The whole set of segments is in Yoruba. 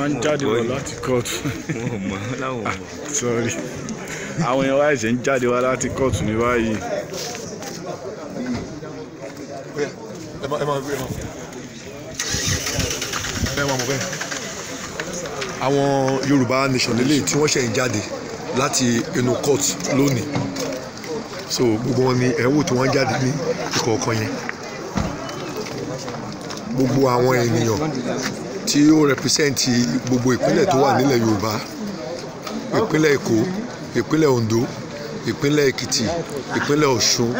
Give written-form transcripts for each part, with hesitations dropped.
Wa ń jáde bọ̀ láti kóòtù. Sorry, àwọn èèyàn wa ẹ̀ṣẹ̀ ń jáde wá láti kóòtù ní báyìí. Àwọn Yorùbá Nation lélẹ̀ tí wọ́n ṣẹ̀ ń jáde láti inú court lónìí, so gbogbo wọn ni ẹ̀ ń wò tí wọ́n jáde ní ìkọ̀ọ̀kan yẹn. Gbogbo àwọn ènìyàn tí ó rẹpísẹ́ǹtì gbogbo ìpínlẹ̀ tó wà nílẹ̀ Yorùbá, ìpínlẹ̀ Èkó, ìpínlẹ̀ Ondo, ìpínlẹ̀ Èkìtì, ìpínlẹ̀ Ọ̀ṣun,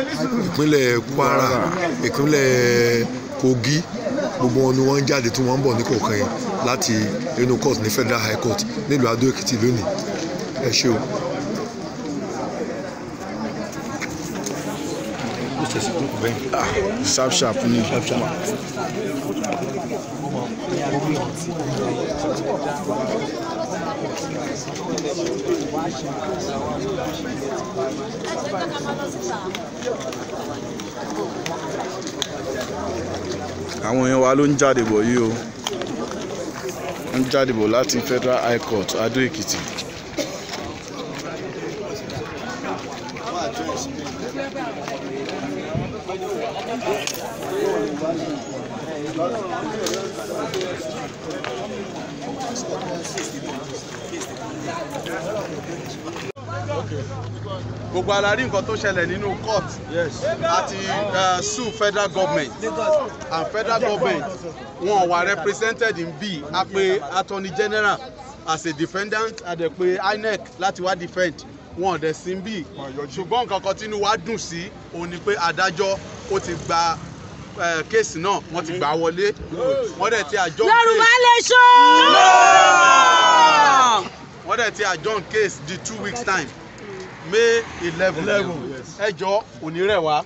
ìpínlẹ̀ Kwara, ìpínlẹ̀ Kogi, gbogbo wọn ni wọ́n ń jáde tí wọ́n ń bọ̀ ní kọ̀ọ̀kan yẹn láti inú court ní Federal High Court nílùú Adó Èkìtì lónìí. Ẹ ṣé o. Sharp sharp ni. Àwọn èèyàn wa ló ń jáde bọ̀ yìí o, ń jáde bọ̀ láti Federal High Court Adó Èkìtì. Gbogbo ala rí nǹkan tó ṣẹlẹ̀ nínú court àti sue federal government, and federal government wọn wà represented in b a pè attorney general as a defendant, a dẹ̀ pè INEC láti wá defend wọn dẹ̀ sí bí. Ṣùgbọ́n nǹkan kan tínú wa dùn sí òun ni pé adájọ́ ó ti gba kéèsì náà, wọ́n ti gbà wọlé, wọ́n dẹ̀ ti adjourn case. Yorùbá Nation! Wọ́n dẹ̀ ti adjourn case di 2 weeks time, May 11. Ẹ jọ̀ọ́ òní rẹ̀ wá,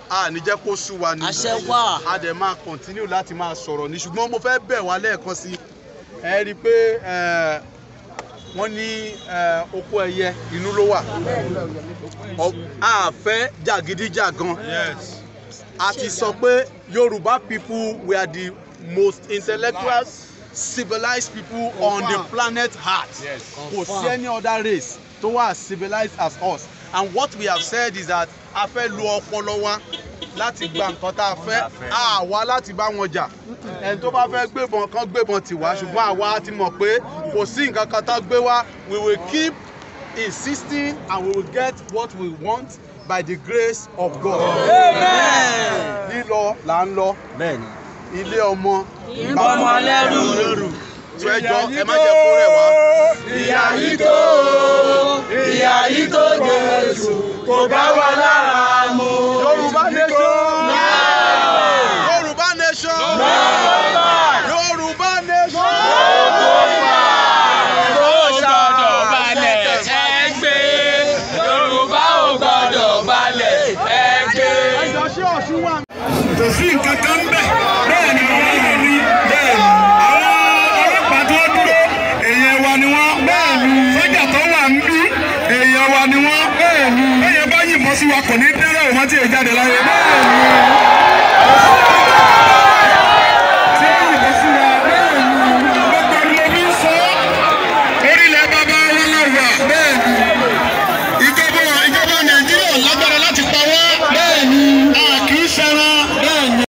a ní jẹ́ kó sú wa ni, a dẹ̀ máa continue láti máa sọ̀rọ̀ ní. Ṣùgbọ́n mo fẹ́ bẹ̀ wá lẹ́ẹ̀kan sí, ẹ rí i pé wọ́n ní oko ẹyẹ inú ló wà, a fẹ́ jàgídíjàgan. A ti sọ pé Yorùbá people, we are the most intellectual, civilized people on the planet Earth. Kò sí any other race tó wà as civilized as us, and what we have said is that a fẹ́ lo ọpọlọ wa láti gba nǹkan tá a fẹ́, àwa láti bá wọn jà. Ẹni tó bá fẹ́ gbébọn kan gbébọn tì wá, ṣùgbọ́n àwa ti mọ̀ pé kò sí nǹkan kan tá gbé wá. We will keep insisting and we will get what we want by the grace of God. Amen. Lílọ là ń lọ, ilé ọmọ ìbọmọ lẹ́rù. Tó ẹ jọ̀ọ́ ẹ má jẹ́ kó rẹ̀ wá. Ìyà yìí tó, ìyà yìí tó Jésù kò bá wa lára mu. Yorùbá Nation! Yorùbá Nation! Yorùbá Nation! Kò gbọ́dọ̀ balẹ̀ ẹgbẹ́. Yorùbá ò gbọ́dọ̀ balẹ̀ ẹgbẹ́. Ẹjọ́ ṣé Ọ̀ṣun wà? Kò sí nǹkan kan bẹ́ẹ̀, bẹ́ẹ̀ ni wọ́n rí, bẹ́ẹ̀ ni àwọn ọlọ́pàá tó dúró èèyàn wa ni wọ́n, bẹ́ẹ̀ ni sójà tó wà ń bí èèyàn wa ni wọ́n, bẹ́ẹ̀ ni bẹ́ẹ̀ bá yìnbọn sí wa kò ní dẹ́rẹ́ òun tí èèyàn jáde láyé, bẹ́ẹ̀ ni.